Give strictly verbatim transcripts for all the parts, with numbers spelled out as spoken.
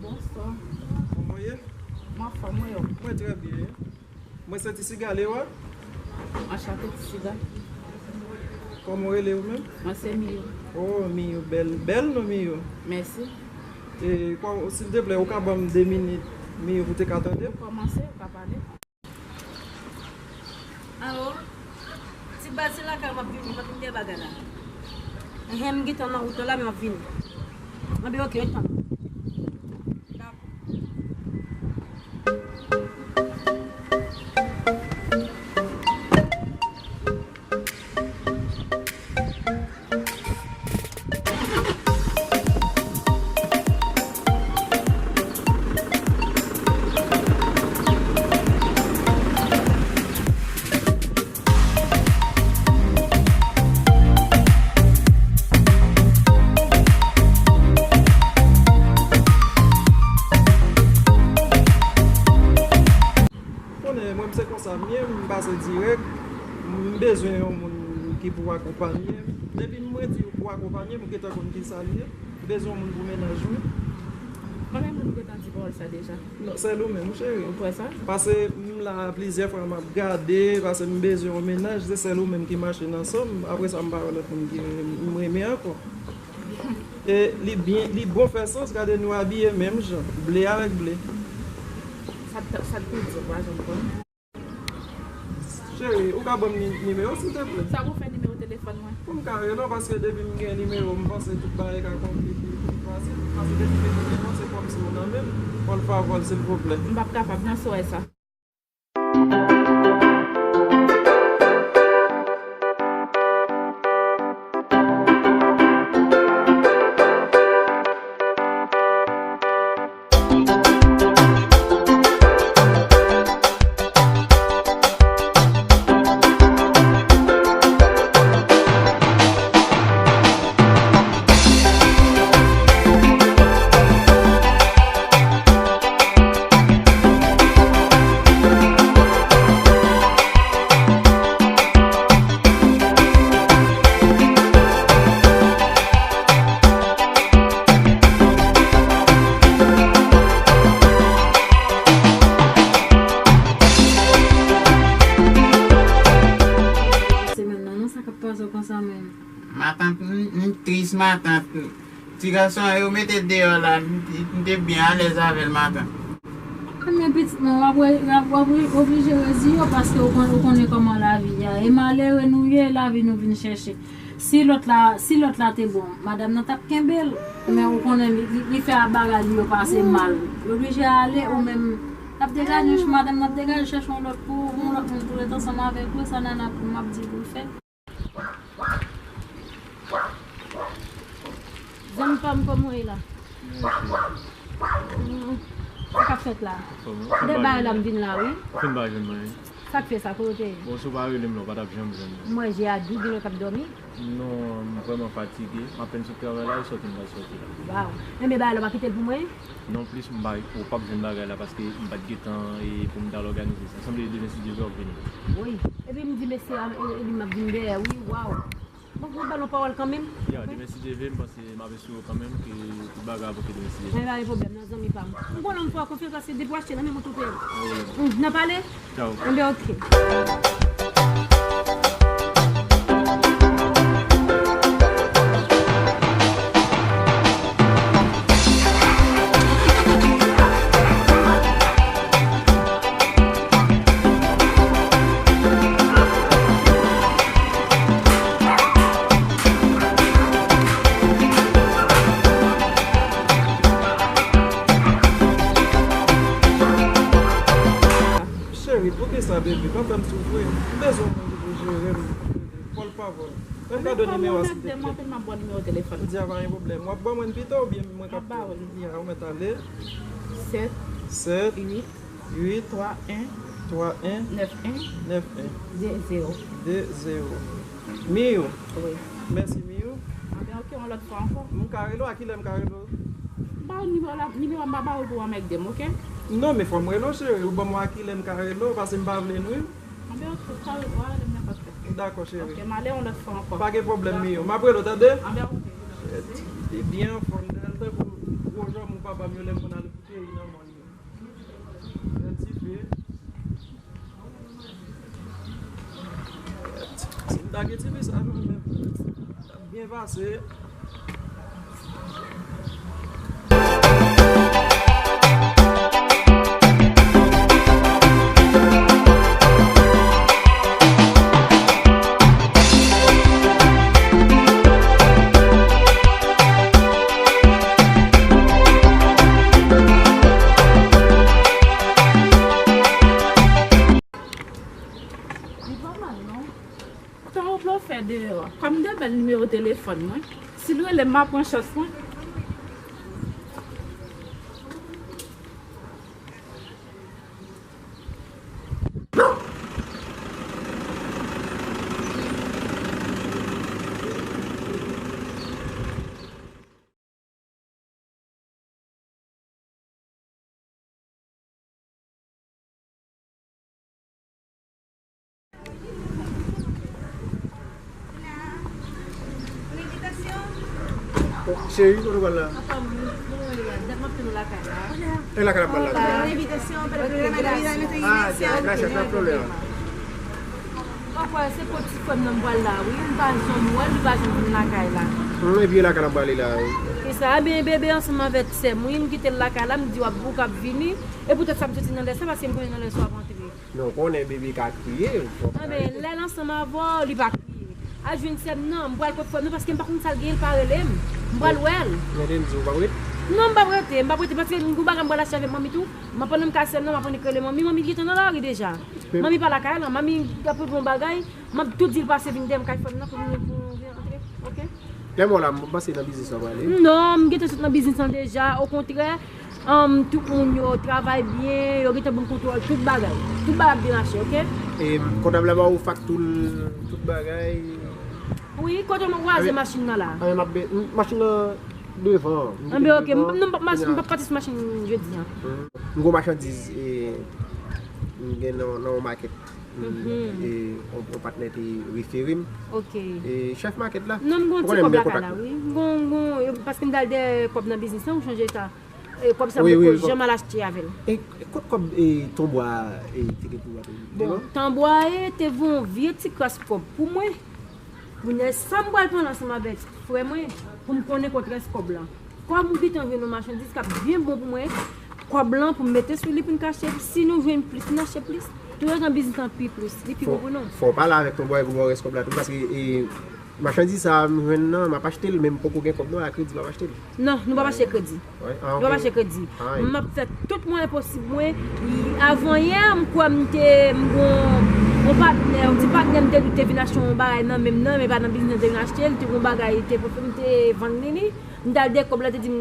Bonswa. Kòman w ye? M anfòm, wi, o. Mwen trè byen. Mwen se Ti Siga Lewa. Anchante, Ti Siga. Kòman w rele ou menm? Mwen se Miyou. Oh, Miyou, bèl, bèl non, Miyou. Mèsi. E, kò-, silteplè, ou ka ban m de minit, Miyou, pou te ka tande m? Kòmanse, ou ka pale. Alo? Ti baz, se lakay m ap vini, m ap vin gen bagay la. Enhen, m gentan nan wout la, men m ap vini. Anben, oke, ret tann. Dakò. Konnen, mwen, m se konsa m ye, m pase dirèk. M bezwen yon moun ki pou akonpanye m. Depi mwen di ou pou akonpanye m, ou gentan konn ki sa l ye. M bezwen yon moun pou mennaj mwen. Konbyen moun ou gentan di pawòl sa deja? Non, sèl ou menm, cheri. Ou kwè sa? Paske m la plizyè fwa m ap gade, paske m bezwen yon mennaj, se sèl ou menm ki mache nan san m. Apre sa, m pa wè lòt moun ki m renmen ankò. E li byen, li bon fè sans, gade nou abiye menm jan, ble avèk ble. Sa t, sa t pou di, ou pa janm konn. Cheri, ou ka ban m ni-, nimewo w, silteplè? Sa pou fè nimewo telefòn mwen? Pou m ka rele w, paske depi m gen nimewo w, m panse tout bagay ka konplike pi fasil. Paske depi m gen nimewo w, se kòmsi ou nan men m. Fò l favò l, silvouplè. M p ap kapab, nan swè sa. Semèn nan, non, sa k ap pase w konsa menm? Matant, m, m tris, matant. Ti gason an, yo mete deyò la, m, m te byen alèz avè l, matant. Ebyen, pitit mwen, w ap re-, w ap, w ap re-, oblije reziye w, paske w konn, ou konnen kòman lavi a. E malere nou ye, lavi nou vin chèche. Si lòt la, si lòt la te bon, madanm nan t ap kenbe l. Men ou konnen li, li, li fè bagay li yo pase mal. Li oblije ale, ou menm, l ap degaje, madanm nan ap degaje chèche yon lòt pou, yon lòt moun pou ret ansanm avèk ou, sa nana pou m ap di pou l fè. Zanmi pa m, kòman w ye la? Sa k ap fèt la? De bagay la m vin la, wi. Ou fin pa jwenn mwen, wi. Sa k fè sa, kote w te ye? Bon, si w pa rele m la, w pa t ap janm jwenn mwen. M wè je a dou, gen lè w t ap dòmi. Non, m vrèman fatige. M apèn sot travay la, e sòti m pral sòti la. Waw. Enben, bagay la, w pa kite l pou mwen? Non plis, m pa, ou p ap jwenn bagay la paske m pa t gentan e pou m t al òganize sa. Sanble demen si Dye vle w ap vini. Wi. Epi m di mesye a, e, e li m ap vin dèyè, wi, waw. Bon, pou ba nou pawòl kanmenm. Ya, demen si Dye vle, m panse m ap eseye w kanmenm, ke tout bagay ap oke demen si Dye vle. Men pa gen pwoblèm, non, zanmi pa m. M konnen m fè w konfyans paske depi w achte nan men mwen tou peye. Wi. N ap pale? Tchaw. Enben, oke. Cheri, poukisa, baby? Pa fè m soufri. M bezwen yon moun ki pou jere m. Fò l favò. Fè m kado nimewo a, silvouplè. Mwen apèn m ap ba w nimewo telefòn. Jodi a pa gen pwoblèm. W ap ban mwen l pita oubyen mwen ka... M ap ba w l. Ya, ou mèt ale. Sèt. Sèt. Uit. Uit. Twa en. Twa en. Nèf en. Nèf en. De zewo. De zewo. Miyou. Wi. Mèsi, Miyou. Anben, oke, yon lòt fwa ankò. M ka rele w, a kilè m ka rele w? M ba w nimewo la, nimewo a m pa ba w pou w anmègde m, oke? Non, men fò m rele w, cheri. Ou ban m a kilè m ka rele w, paske m pa vle nwi w. Anben, oke, ou ka rele, w a rele m nenpòt lè. Dakò, cheri. Oke, m ale yon lòt fwa ankò. Pa gen pwoblèm, Miyou. M ap rele w, tande? Anben, oke. Li byen anfòm, li tankou gwo jòmou. Papa m yo lè m konn al koute nan mòn yo. Lè ti pe. Si m ta gen ti pe sa, non, men, t ap byen pase. Li pa mal, non. Tan w blofè deyò. Kòm m te ba l nimewo telefòn mwen. Si l rele m, m a pran chans mwen. Cheri, kote w pral la? Papa, m, m, m, dat m ap tann ou lakay la. E lakay la pral la? Una invitación para el programa de Navidad de nuestra iglesia. Ah, ya, gracias, no hay problema. Papa, se kot ti frè m nan m pral la, wi. M pa janm wè l, li pa janm vin lakay la. Hmm, epi e lakay la m prale la, wi. Kisa? Ebyen, bebe ansanm avèk sè m, wi. M kite l lakay la, m di w ap, ou k ap vini. E poutèt sa m soti nan lè sa, paske m konnen nan lè sa w ap antre. Non, konnen bebe ka kriye. Anben, lè l ansanm avè w, li pa kriye. Al jwenn sè m nan, m pral kot frè m nan, paske m pa konn sa l genyen, l pa rele m. M pral wè l. Mete m di w p ap rete? Non, m p ap rete, m p ap rete, paske m gon bagay m pral achte avèk manmi tou. M ap pandan m ka sè m nan, m ap annik rele manmi, manmi gentan nan lari deja. Manmi pa lakay la, manmi ap regle yon bagay, m ap tou di l pase vin dèyè m kay frè m nan pou nou, pou nou vin antre, oke? Lè m wè w la, m panse nan biznis la w prale. Non, m gentan sot nan biznis lan deja, okontrè, um, tout moun yo travay byen, yo gentan ban m kontwòl tout bagay. Tout bagay ap byen mache, oke? E kontab la ba w fakti l, tout bagay? Wi, kote nou kwaze machin nan la? Anben, m ap be-, m, machin nan devan. Anben, oke, m, m p ap, m p ap pati sou machin jodi an. M gon machandiz, e, m gen nan, nan yon makèt. E yon, yon patnè te refere m. Oke. E chèf makèt la. Non, m gon ti kòb lakay la, wi. M gon, m gon, paske m t al dèyè kòb nan biznis lan, ou chanje sa. E kòb sa m poko janm al achte avè l. E kot kòb, e, Tanbwa, e, te gen pou w ap... Bon, Tanbwa, e, te voye yon vye ti kras kòb pou mwen. Kounye a, sa m pral pran ansanm avèk frè mwen, pou m konnen kot rès kòb lan. Kòm m gentan jwenn yon machandiz k ap byen bon pou mwen, kòb lan pou m mete sou li pou n ka achte, si nou jwenn plis, n achte plis. Toutotan biznis lan pi plis, li pi bon pou nou. Fò w pale avèk Tanbwa pou w ba w rès kòb la tou, paske, e, machandiz sa a m jwenn nan, m ap achte l, men m poko gen kòb non, a kredi m ap achte l. Non, nou p ap achte kredi. Yo pa mache kredi. M ap fè tout mwayen posib mwen. Avanyè, m kwè m te, m gon yon patnè, yon ti patnè m te di te vin achte yon bagay nan men m nan, men pa nan biznis te vin achte, li te gon bagay, li te, m te vann li li. M t al dèyè kòb la, te di m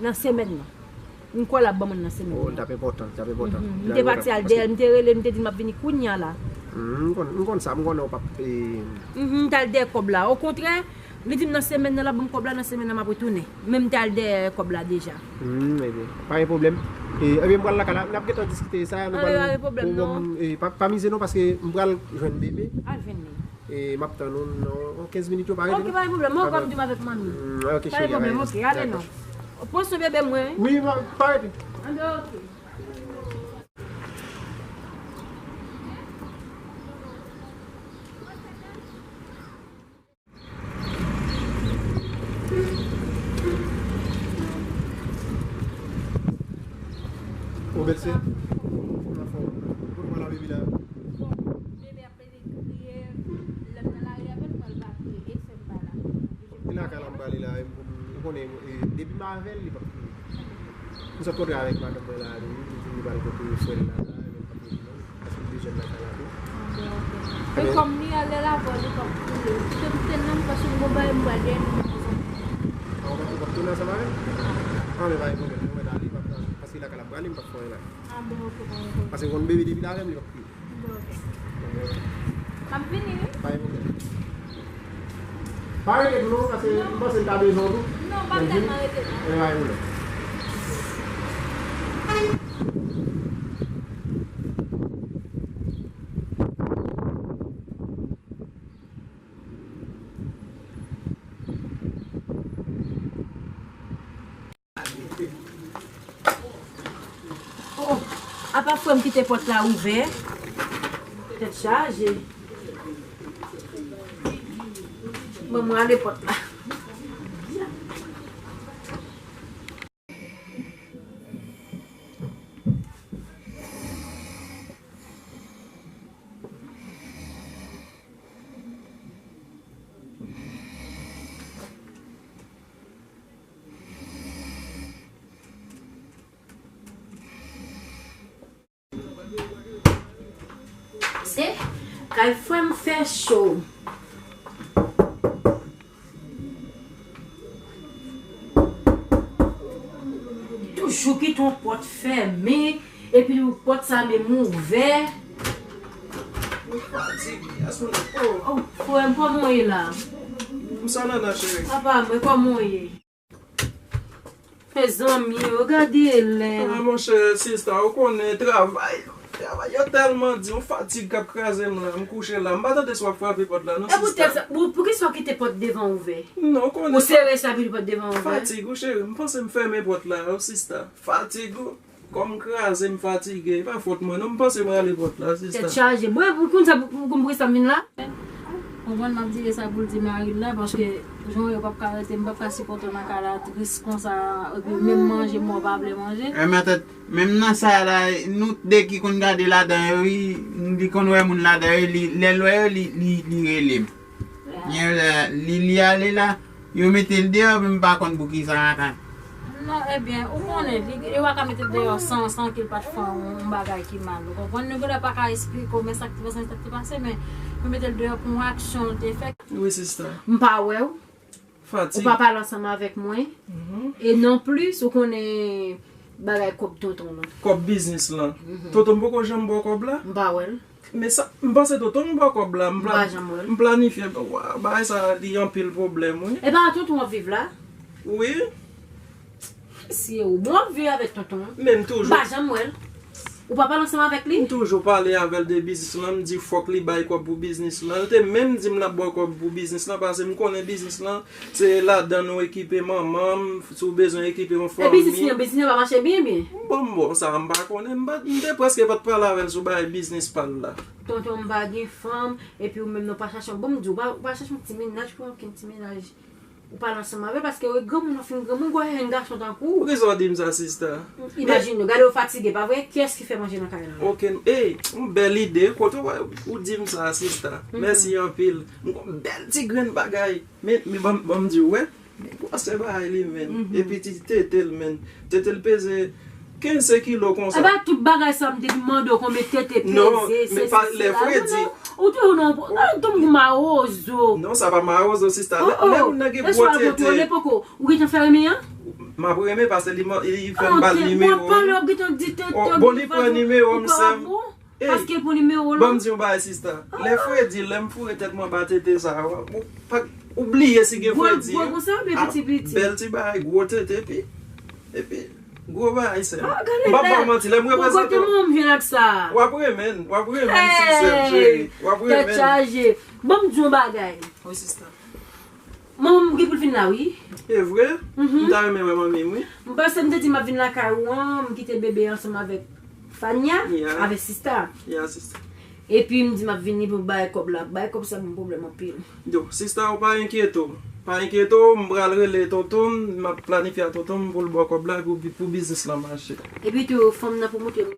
nan semèn nan. M kwè l ap ban mwen nan semèn nan. Oh, l t ap enpòtan, l t ap enpòtan. M te pati al dèyè l, m te rele l, m te di l m ap vini kounya la. M konn, m konn sa, m konnen w p ap, e, m t al dèyè kòb la. Okontrè, li di m nan semèn nan, l ap ban m kòb la, nan semèn nan m ap retounen. Men m t al dèyè kòb la deja. Hmm, ebyen, pa gen pwoblèm. E, ebyen, m pral lakay la, n ap gentan diskite sa, nou pral... Pa gen pwoblèm, non. E, pa, pa mize non, paske m pral jwenn bebe. Al jwenn li. E, m ap tann ou nan yon kenz minit yo, pa rete non. Ok, pa gen pwoblèm. Mwen, ou ka di m avèk manmi. Hmm, ok, cheri, pa gen pwoblèm, ok, ale non. Pran swen bebe mwen, wi. Wi, pa, pa rete. Anben, ok. Ou bèl sè? Kòman fò w? Kote w pral la, bebe la? Bon, bebe ap plede kriye, lè m nan lari avè l, m wè l pa kriye, e sè m pa la. E lakay la m prale la, e m, ou konnen, e, depi m avè l, li p ap kriye. M sot kontre avèk madanm mwen la, li, li di li pral kote frè l la, la, e m p ap rete non. Paske m bezwen l lakay la tou. Ah, bon, ok. E kòm li anlè lavwa, li p ap koule. Kite m te nan, paske m gon bagay m pral dèyè nou. Ah, ou p ap, ou p ap tounen ansanm avè l? Ah, men pa gen pwoblèm. Mwen ale, m ap, paske lakay la m prale, m p ap fè anyen la. Ah, bon, ok, pa gen pwoblèm. Paske ou konn bebe depi l avè m, li p ap koule. Bon, ok. M ap vini, wi. Pa gen pwoblèm. Pa rete tou non, paske m panse l ta bezwen w tou. Non, m p ap tèlman rete non. E, pa gen pwoblèm. Apa frè m kite pòt la ouvè. Tèt chaje. Ban mwen ale pòt la. Se kay frè m fè cho. Toujou kite yon pòt fèmen, epi pòt sa menm ouvè. Mwen fatige, aswè. Oh, oh, frè m, kòman w ye la? M sa nana, cheri. Apa mwen, kòman w ye? Mezanmi, o gade lè. Ah, monchè, sista, ou konnen travay. Travay yo tèlman di, yon fatig k ap kraze m la. M kouche la. M pa tande si w ap frape pòt la, non, sista. E poutèt sa, pou, poukisa w kite pòt devan ouvè? Non, ou konnen. Ou sere sa, epi pòt devan ouvè? Fatig, wi, cheri. M panse m fèmen pòt la, wi, sista. Fatig, wi. Kò m kraze, m fatige. E pa fòt mwen, non. M panse mwen ale pòt la, sista. Tèt chaje. Bon, pou konn sa, pou, pou, pou sa m vin la? Konprann m ap di sa pou l di mari l la, paske jan w ye w p ap ka rete, m p ap ka sipòte w nan kay la tris konsa, epi menm manje m wè w pa vle manje. E men tèt, menm nan sa la, nou de ki konn gade ladan yo, wi, li konn wè moun ladan yo, li, lè l wè yo, li, li, li rele m. Gen lè, li, li ale la, yo mete l deyò, men m pa konn poukisa ankò. Non, ebyen, ou konnen, li, yo pa ka mete l deyò san, san ke l pa t fè yon, yon bagay ki mal. Ou konprann? Nou genlè pa ka esplike w, men sa k te pase, sa k te pase, men yo mete l deyò pou yon aksyon l te fè. Wi, sista. M pa wè w. Fatig. Ou pa pale ansanm avèk mwen. Mhm. E non plis, ou konnen bagay kòb tonton lan. Kòb biznis lan. Mhm. Tonton m poko janm ba w kòb la? M pa wè l. Men sa, m panse tonton m ba w kòb la. M pla-, m pa janm wè l. M planifye, wa, bagay sa li anpil pwoblèm, wi. E pa tonton w ap viv la? Wi. Si e ou, bon, w ap viv avèk tonton an. Men m toujou. M pa janm wè l. Ou pa pale ansanm avèk li? M toujou pale avè l de biznis lan, m di fòk li bay kòb pou biznis lan. L te menm di m l ap ba w kòb pou biznis lan, paske m konnen biznis lan, se ladan nou ekipe manman m, si w bezwen ekipe yon fanmi. E biznis li an, biznis lan pa mache byen, byen? Bon, m ba w sa, m pa konnen, m pa, m te prèske pa t pale avè l sou bagay biznis pa l la. Tonton m pa gen fanm, epi ou menm nou pa chache, bon, m di w, ou pa, ou pa chache yon ti mennaj pou okenn ti mennaj. Ou pale ansanm avè l, paske wi, granmoun, w fin granmoun, gwo jèn gason tankou w. Poukisa w di m sa, sista? Imajine w, gade w fatige, pa vre? Kiyès ki fè manje nan kay la? Okenn, ey, yon bèl ide, kote w, ou di m sa, sista? Mhm. Mèsi anpil. M gon bèl ti grenn bagay. Men, men ban, ban m di w, wè. Men gwosè bagay li, men. Mhm. Epi ti tete l, men. Tete l peze kenz kilo konsa. Eba, tout bagay sa, m te mande w konbyen tete peze, sesi, sela. Non, men pa lè fredi. Non, non, ou toujou nan, non, ou toujou mawozo. Non, sa pa mawozo, sista. Lè, lè moun nan gen gwo tete. Èske w al kontwole poko? Ou gentan fè renmen an? M ap renmen paske li, li fè m ba l nimewo. W ap pale, w ap gentan di tete, bon, li pran nimewo m, sè m. Paske pou nimewo la. Ban m di yon bagay, sista. Lè fredi, lè m foure tèt mwen anba tete sa, ou pa, ou bliye si gen fredi. Gwo, gwo konsa, oubyen piti, piti? Bèl ti bagay, gwo tete, epi, epi, gwo bagay, sè m. M p ap ba w manti, lè m reprezante w, w ap renmen, w ap renmen, sè m cheri, w ap renmen. Tèt chaje. Ban m di yon bagay. Wi, sista. Manman m gen pou l vin la, wi. E vre? Mhm. M ta renmen wè manmi m, wi. M panse m te di m ap vin lakay ou an, m kite bebe ansanm avèk Fania, avèk sista. Ya, sista. Epi m di m ap vini pou bay kòb la. Bay kòb sa ban m pwoblèm anpil. Donk, sista, ou pa enkyete w. Pa enkyete w, m pral rele tonton m, m ap planifye a tonton m pou l ba w kòb la pou, pou biznis lan mache. Epi tou, fanm nan pou montre m.